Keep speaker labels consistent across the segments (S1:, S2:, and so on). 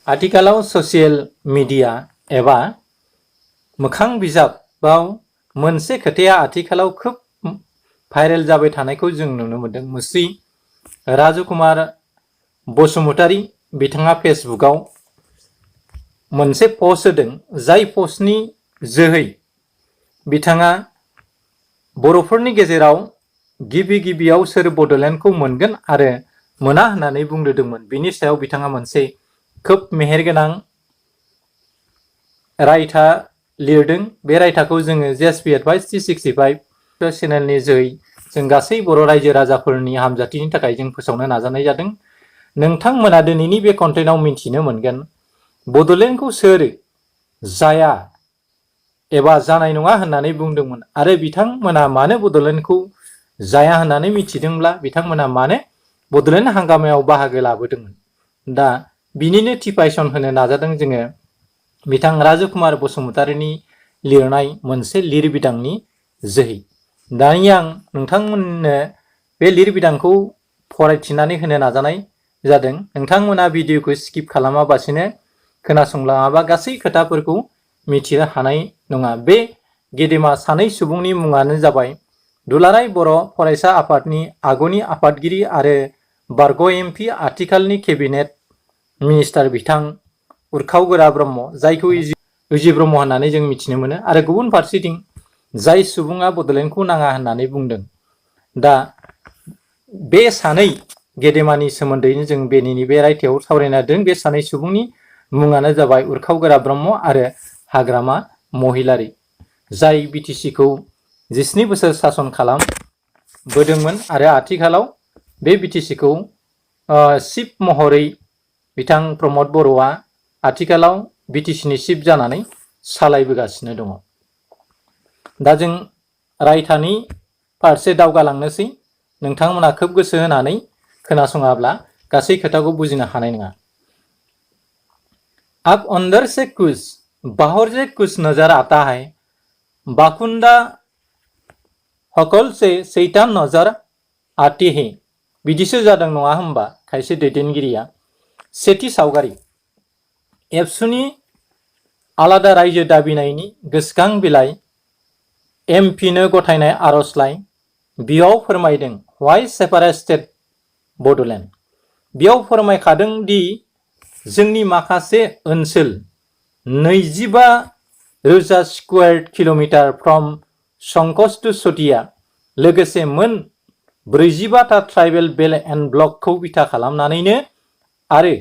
S1: आथिखालाव social media एबा मोखां बिजाबाव मोनसे खोथाया आथिखालाव खोब भाइरेल जाबाय थानायखौ जों नुनो मोनदों। मुस्रि राजकुमार बसुमतारी बिथाङा फेसबुकआव मोनसे पस्ट होदों, जाय पस्टनि जोहै बिथाङा बर'फोरनि गेजेराव गिबियाव सोर बड'लेण्डखौ मोनगोन आरो मोना होननानै बुंदोंमोन। बिनि सायाव बिथाङा मोनसे खोब मेहेरगोनां रायथा लिरदों। बे रायथाखौ जोङो जेएसपी एडभाइस 365 चेनेलनि जोहै जों गासै बर' रायजो राजाफोरनि हामजाथिनि थाखाय जों फोसावनो नाजानाय जादों। नोंथांमोना दिनैनि बे कन्टेन्टआव मिन्थिनो मोनगोन बड'लेण्डखौ सोर जाया एबा जानाय नङा होननानै बुंदोंमोन आरो बिथांमोना मानो बड'लेण्डखौ जाया होननानै मिथिदोंब्ला बिथांमोना मानो बड'लेण्ड हांगामायाव बाहागो लाबोदोंमोन। दा बिनिनो टिपाइसन होनो नाजादों जोङो बिथां राजकुमार बसुमतारीनि लिरनाय मोनसे लिरबिदांनि जोहै। दानि आं नोंथांमोननो बे लिरबिदांखौ फरायथिनानै होनो नाजानाय जादों। नोंथांमोना भिडिअखौ स्किप खालामाबासिनो खोनासंलाङाबा गासै खोथाफोरखौ मिथिनो हानाय नङा। बे गेदेमा सानै सुबुंनि मुङानो जाबाय दुलाराय बर' फरायसा आफादनि आगुनि आफादगिरि आरो बारग' एमपि आथिखालनि केबिनेट मिनिस्टार बिथां उरखाव-गोरा ब्रह्म, जायखौ उजि ब्रह्म होननानै जों मिथिनो मोनो, आरो गुबुन फारसेथिं जाय सुबुङा बड'लेण्डखौ नाङा होननानै बुंदों। दा बे सानै गेदेमानि सोमोन्दैनो जों बेनि बे रायथायाव सावरायना होदों। बे सानै सुबुंनि मुङानो जाबाय उरखाव-गोरा ब्रह्म आरो हाग्रामा महिलारी, जाय बिटिसिखौ 17 बोसोर सासन खालामबोदोंमोन आरो आथिखालाव बे बिटिसिखौ चिफ महरै बिथां प्रमद बर'आ आथिखालाव बिटिसिनि चिफ जानानै सालायबोगासिनो दङ। दा जों रायथानि फारसे दावगालांनोसै। नोंथांमोना खोब गोसो होनानै खोनासङाब्ला गासै खोथाखौ बुजिनो हानाय नङा। अब अंदर से कुछ बाहर से कुछ नजर आता है, बाकुंडा हकल से सैतान नजर आती है। बिदिसो जादों नङा होमबा खायसे दैदेनगिरिया। सेथि सावगारि एबसुनि आलादा रायजो दाबिनायनि गोसोखां बिलाइ एमपिनो गथायनाय आर'जलाइ, बेयाव फोरमायदों व्हाइ सेपारेटेड बड'लेण्ड। बेयाव फोरमायखादों दि जोंनि माखासे ओनसोल 25,000 स्क्वायर किल'मिटार फ्रम संकस टु चटिया लोगोसे मोन 45टा ट्राइबेल बेल एन्ड ब्लकखौ बिथा खालामनानैनो आरो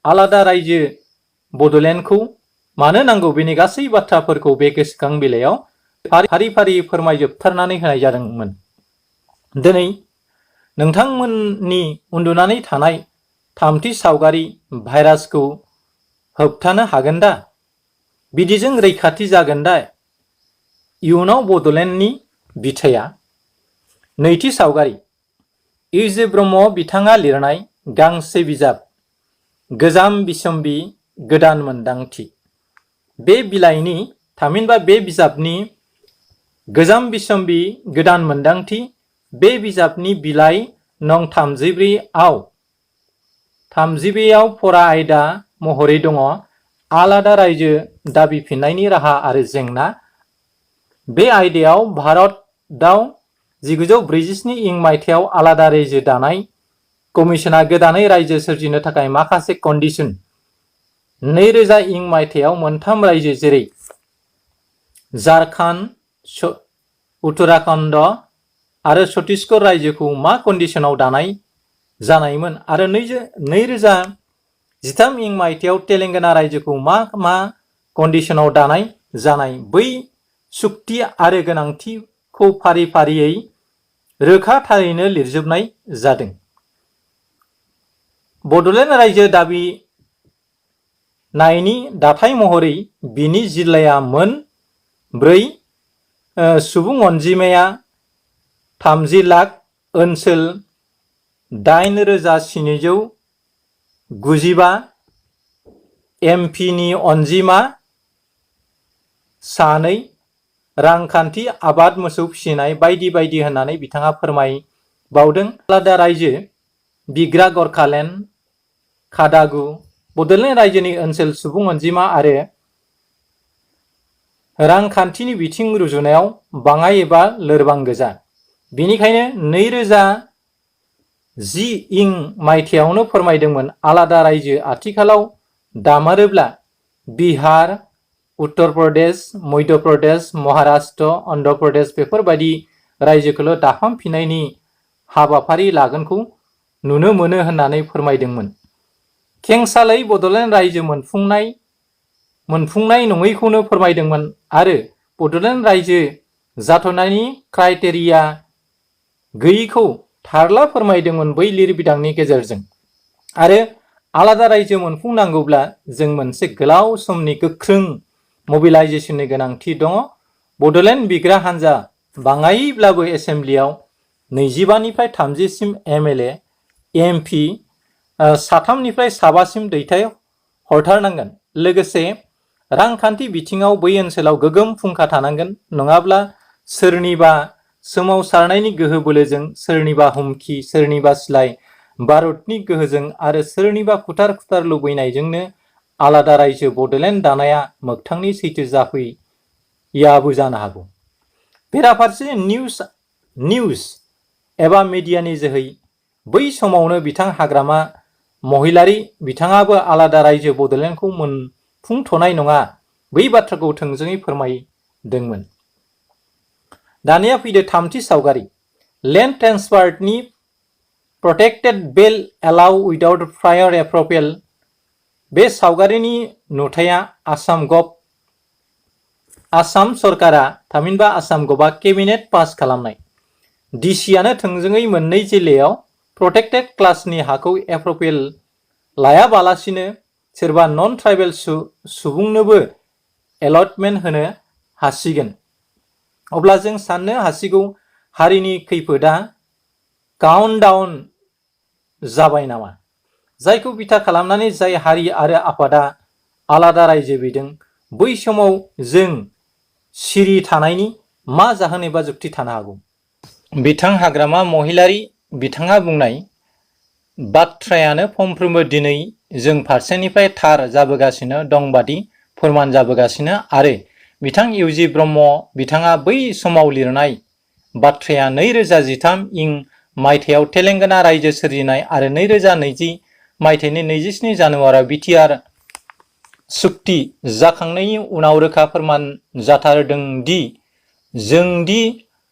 S1: आलादा रायजो बड'लेण्डखौ मानो नांगौ बेनि गासै बाथ्राफोरखौ बे गोसोखां बिलाइयाव फारि फारि फोरमायजोबथारनानै होनाय जादोंमोन। दिनै नोंथांमोननि उन्दुनानै थानाय थामथि सावगारि भाइरासखौ होबथानो हागोन दा? बिदिजों रैखाथि जागोन दा इयुनाव बड'लेण्डनि बिथाया? नैथि सावगारि इउजि ब्रह्म बिथाङा लिरनाय गांसे बिजाब गोजाम बिसम्बि गोदान मोनदांथि। बे बिलाइनि थामहिनबा बे बिजाबनि गोजाम बिसम्बि गोदान मोनदांथि, बे बिजाबनि बिलाइ नं 32आव फरा आयदा महरै दङ आलादा रायजो दाबिफिननायनि राहा आरो जेंना। बे आयदायाव भारतआव 1947 इं मायथाइयाव आलादा रायजो दानाय कमिसना गोदानै रायजो सोरजिनो थाखाय माखासे कन्डिशन 2000 इं मायथाइयाव मोनथाम रायजो जेरै झारखंड, उत्तराखंड आरो छत्तीसगढ़ रायजोखौ मा कन्डिशनाव दानाय जानायमोन आरो 2013 इं मायथाइयाव तेलेंगाना रायजोखौ मा कन्डिशनाव दानाय जानाय, बै सुक्ति आरो गोनांथिखौ फारि फारियै रोखा थारैनो लिरजोबनाय जादों। बड'लेण्ड रायजो दाबिनायनि दाथाय महरै बिनि जिल्लाया मोन 4, सुबुं अनजिमाया 30 लाख, ओनसोल 8,795, एमपिनि अनजिमा 2, रांखान्थि आबाद मोसौ फिसिनाय बायदि बायदि होननानै बिथाङा फोरमायबावदों। आलादा रायजो बिग्रा गरखालेण्ड, काडागु, बड'लेण्ड रायजोनि ओनसोल सुबुं अनजिमा आरो रांखान्थिनि बिथिं रुजुनायाव बाङाइ एबा लोरबां गोजा। बेनिखायनो 2010 मायथाइयावनो फोरमायदोंमोन आलादा रायजो आथिखालाव दामारोब्ला बिहार, उत्तर प्रदेश, मध्य प्रदेश, महाराष्ट्र, अन्ध्र प्रदेश बेफोरबायदि रायजोखौल' दाफामफिननायनि हाबाफारि लागोनखौ नुनो मोनो होननानै फोरमायदोंमोन। खेंसालै बड'लेण्ड रायजो मोनफुंनाय नङैखौनो फोरमायदोंमोन आरो बड'लेण्ड रायजो जाथ'नायनि क्राइटेरिया गैयैखौ थारला फोरमायदोंमोन बै लिरबिदांनि गेजेरजों। आरो आलादा रायजो मोनफुंनांगौब्ला जों मोनसे गोलाव समनि गोख्रों मबिलाइजेसननि गोनांथि दङ। बड'लेण्ड बिग्रा हान्जा बाङाइब्लाबो एसेम्ब्लियाव 25 निफ्राय 30 सिम MLA, MP 3 निफ्राय 7 सिम दैथाय हरथारनांगोन। लोगोसे रांखान्थि बिथिङाव बै ओनसोलाव गोगोम फुंखा थानांगोन, नङाब्ला सोरनिबा सोमावसारनायनि गोहो बोलोजों, सोरनिबा हुमखि, सोरनिबा सिलाय भारतनि गोहोजों आरो सोरनिबा खुथार लुबैनायजोंनो आलादा रायजो बड'लेण्ड दानाया मोगथांनि सैथो जाफैयाबो जानो हागौ। बेराफारसे निउस एबा मिडियानि जोहै बै समावनो बिथां हाग्रामा महिलारि बिथाङाबो आलादा रायजो बड'लेण्डखौ मोनफुंथ'नाय नङा बै बाथ्राखौ थोंजोङै फोरमायदोंमोन। दानिया फैदो थामथि सावगारि, लेन्ड ट्रेन्सफारनि प्रोटेक्टेड बेल एलाउ उइदाउट प्रायर एप्रुभेल। बे सावगारिनि नुथाया आसाम सरकारा थामहिनबा आसाम गभा केबिनेट पास खालामनाय। डिसिआनो थोंजोङै मोननै जिल्लायाव प्रोटेक्टेड क्लासनि हाखौ एप्रुभेल लायाबालासिनो सोरबा नन ट्राइबेल सुबुंनोबो एलटमेन्ट होनो हासिगोन। अब्ला जों साननो हासिगौ हारिनि खैफोदा काउन्टडाउन जाबाय नामा? जायखौ बिथा खालामनानै जाय हारि आरो आफादा आलादा रायजो बिदों, बै समाव जों सिरि थानायनि मा जाहोन एबा जुक्ति थानो हागौ? बिथां हाग्रामा महिलारि बिथाङा बुंनाय बाथ्रायानो फंफ्रोमबो दिनै जों फारसेनिफ्राय थार जाबोगासिनो दंबादि फोरमान जाबोगासिनो। आरो बिथां इउजि ब्रह्म बिथाङा बै समाव लिरनाय बाथ्राया 2013 मायथाइयाव तेलेंगाना रायजो सोरजिनाय आरो 2020 मायथाइनि 27 जानुवारियाव बिटिआर सुक्ति जाखांनायनि उनाव रोखा फोरमान जाथारदोंदि जोंदि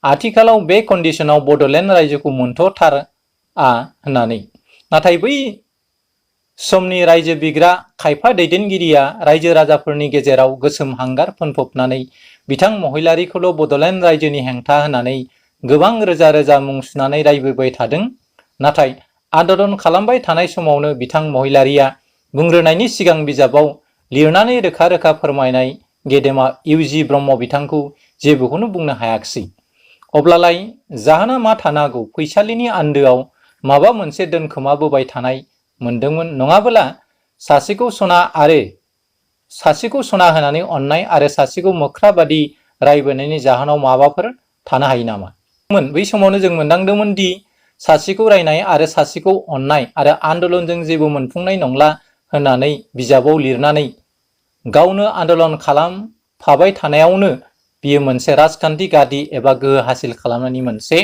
S1: आथिखालाव बे कन्डिशनाव बड'लेण्ड रायजोखौ मोनथ'थारा होननानै। नाथाय बै समनि रायजो बिग्रा खायफा दैदेनगिरिया रायजो राजाफोरनि गेजेराव गोसोम हांगार फोनफबनानै बिथां महिलारिखौल' बड'लेण्ड रायजोनि हेंथा होनानै गोबां रोजा रोजा मुं सुनानै रायबोबाय थादों। नाथाय आन्दलन खालामबाय थानाय समावनो बिथां महिलारिया बुंग्रोनायनि सिगां बिजाबाव लिरनानै रोखा रोखा फोरमायनाय गेदेमा इउजि ब्रह्म बिथांखौ जेबोखौनो बुंनो हायाखिसै। अब्लालाय जाहोना मा थानो हागौ? फैसालिनि आन्दोआव माबा मोनसे दोनखोमाबोबाय थानाय मोनदोंमोन, नङाबोला सासेखौ सना होनानै अननाय आरो सासेखौ मोख्रा बादि रायबोनायनि जाहोनाव माबाफोर थानो हायो नामा? बै समावनो जों मोनदांदोंमोन दि सासेखौ रायनाय आरो सासेखौ अननाय आरो आन्दलनजों जेबो मोनफुंनाय नंला होननानै बिजाबाव लिरनानै गावनो आन्दलन खालामफाबाय थानायावनो बियो मोनसे राजखान्थि गादि एबा गोहो हासिल खालामनायनि मोनसे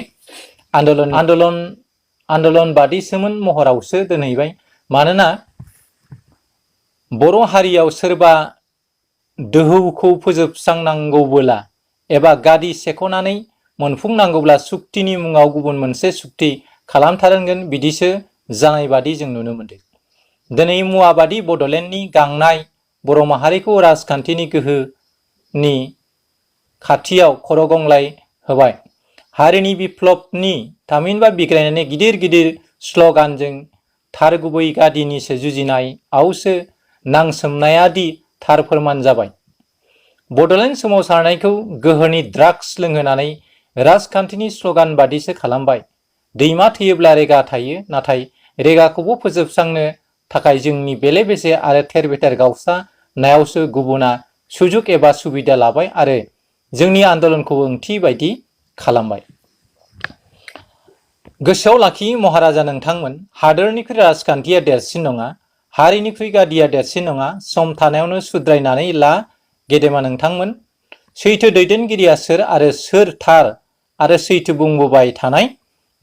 S1: आन्दलन बादिसोमोन महरावसो दोनहैबाय। मानोना बर' हारियाव सोरबा दोहौखौ फोजोबस्रांनांगौबोला एबा गादि सेख'नानै मोनफुंनांगौब्ला सुक्तिनि मुङाव गुबुन मोनसे सुक्ति खालामथारनांगोन, बिदिसो जानाय बादि जों नुनो मोनदों। दिनै मुवाबादि बड'लेण्डनि गांनाय बर' माहारिखौ राजखान्थिनि गोहोनि खाथियाव खर' गंग्लाय होबाय। हारिनि बिप्लबनि थामहिनबा बिग्रायनायनि गिदिर गिदिर स्लगानजों थार गुबै गादिनिसो जुजिनायावसो नांसोमनायादि थार फोरमान जाबाय। बड'लेण्ड सोमावसारनायखौ गोहोनि ड्राग्स लोंहोनानै राजखान्थिनि स्लगान बादिसो खालामबाय। दैमा थैयोब्ला रेगा थायो, नाथाय रेगाखौबो फोजोबस्रांनो थाखाय जोंनि बेले बेजे आरो थेर बेथेर गावस्रानायावसो गुबुना सुजुग एबा सुबिदा लाबाय आरो जोंनि आन्दलनखौ ओंथि बायदि खालामबाय। गोसोआव लाखि महाराजा नोंथांमोन, हादोरनिख्रुइ राजखान्थिया देरसिन नङा। हारिनिख्रुइ गादिया देरसिन नङा, सम थानायावनो सुद्रायनानै ला गेदेमा नोंथांमोन। सैथो दैदेनगिरिया सोर आरो सोर थार आरो सैथो बुंबोबाय थानाय,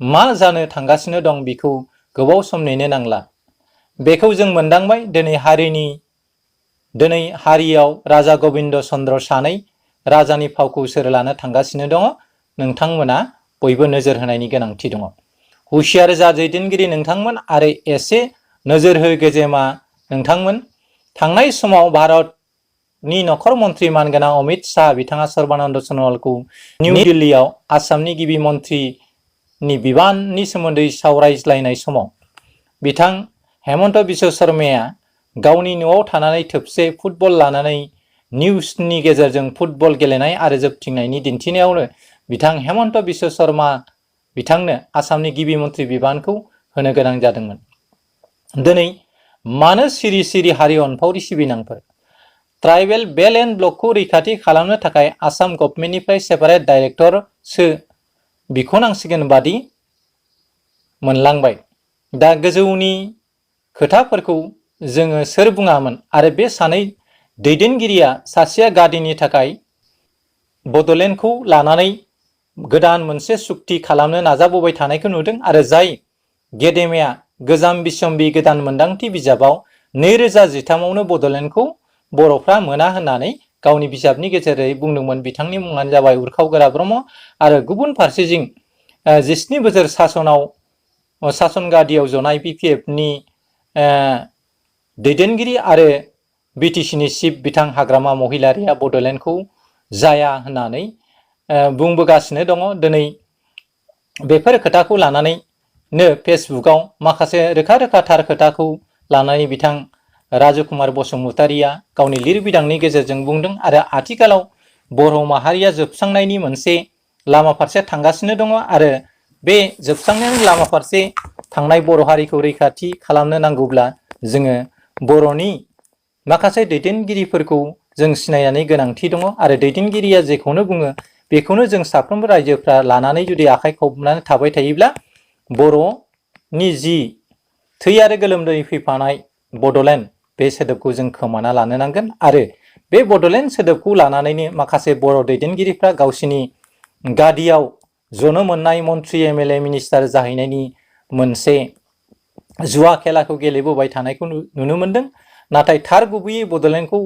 S1: मा जानो थांगासिनो दं बेखौ गोबाव सम नेनो नांला। बेखौ जों मोनदांबाय। दिनै हारियाव राजा गबिन्द चन्द्र सानै राजानि फावखौ सोर लानो थांगासिनो दङ, नोंथांमोना बयबो नोजोर होनायनि गोनांथि दङ। हुसियार जा दैदेनगिरि नोंथांमोन आरो एसे नोजोर हो गेजेमा नोंथांमोन। थांनाय समाव भारतनि नखर मन्त्रि मानगोनां अमित शाह बिथाङा सर्बानन्द सनवालखौ निउ दिल्लीयाव आसामनि गिबि मन्त्रिनि बिबाननि सोमोन्दै सावरायज्लायनाय समाव बिथां हेमन्त बिश्व शर्माया गावनि न'आव थानानै थोबसे फुटबल लानानै निउसनि गेजेरजों फुटबल गेलेनाय आरो जोबथिंनायनि दिन्थिनायावनो बिथां हेमन्त बिश्व शर्मा बिथांनो आसामनि गिबि मन्त्रि बिबानखौ होनो गोनां जादोंमोन। दिनै मानो सिरि सिरि हारि अनफावरि सिबिनांफोर? ट्राइबेल बेल्ट एन्ड ब्लकखौ रैखाथि खालामनो थाखाय आसाम गभर्नमेन्टनिफ्राय सेपारेट डाइरेक्टरसो बिख'नांसिगोन बादि मोनलांबाय। दा गोजौनि खोथाफोरखौ जोङो सोर बुङामोन आरो बे सानै दैदेनगिरिया सासेया गादिनि थाखाय बड'लेण्डखौ लानानै गोदान मोनसे सुक्ति खालामनो नाजाबोबाय थानायखौ नुदों आरो जाय गेदेमाया गोजाम बिसम्बि गोदान मोन्दांथि बिजाबाव 2013आवनो बड'लेण्डखौ बर'फ्रा मोना होननानै गावनि बिजाबनि गेजेरै बुंदोंमोन। बिथांनि मुङानो जाबाय उर्खाव गोरा ब्रह्म आरो गुबुन फारसेथिं 17 बोसोर सासन गादियाव जनाय बिपिएफनि दैदेनगिरि आरो बिटिसिनि चिफ बिथां हाग्रामा महिलारिया बड'लेण्डखौ जाया होननानै बुंबोगासिनो दङ। दिनै बेफोर खोथाखौ लानानैनो फेसबुकाव माखासे रोखा रोखा थार खोथाखौ लानानै बिथां राजु कुमार बसुमतारिया गावनि लिरबिदांनि गेजेरजों बुंदों आरो आथिखालाव बर' माहारिया जोबस्रांनायनि मोनसे लामा फारसे थांगासिनो दङ आरो बे जोबस्रांनायनि लामा फारसे थांनाय बर' हारिखौ रैखाथि खालामनो नांगौब्ला जोङो बर'नि माखासे दैदेनगिरिफोरखौ जों सिनायनानै गोनांथि दङ आरो दैदेनगिरिया जेखौनो बुङो बेखौनो जों साफ्रोमबो रायजोफ्रा लानानै जुदि आखाइ खबनानै थाबाय थायोब्ला बर'नि जि थै आरो गोलोमदै फैफानाय बड'लेण्ड बे सोदोबखौ जों खोमाना लानो नांगोन आरो बे बड'लेण्ड सोदोबखौ लानानैनो माखासे बर' दैदेनगिरिफ्रा गावसिनि गादियाव जनो मोननाय मन्त्रि एमएलए मिनिस्टार जाहैनायनि मोनसे जुवा खेलाखौ गेलेबोबाय थानायखौ नुनो मोनदों। नाथाय थार गुबैयै बड'लेण्डखौ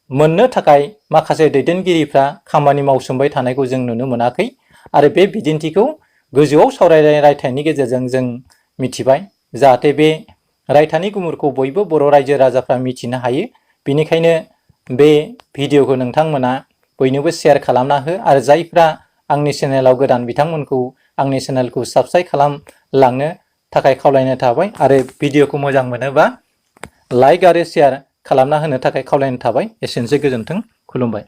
S1: मोननो थाखाय माखासे दैदेनगिरिफ्रा खामानि मावसोमबाय थानायखौ जों नुनो मोनाखै आरो बे बिदिन्थिखौ गोजौआव सावरायनाय रायथाइनि गेजेरजों जों मिथिबाय। जाहाथे बे रायथाइनि गुमुरखौ बयबो बर' रायजो राजाफ्रा मिथिनो हायो। बेनिखायनो बे भिडिअखौ नोंथांमोना बयनोबो शेयार खालामना हो आरो जायफ्रा आंनि चेनेलाव गोदान बिथांमोनखौ आंनि चेनेलखौ साबस्क्राइब खालामलांनो थाखाय खावलायनाय थाबाय आरो भिडिअखौ मोजां मोनोबा लाइक आरो शेयार खालामना होनो थाखाय खावलायनाय थाबाय। एसेनोसै, गोजोन्थों, खुलुमबाय।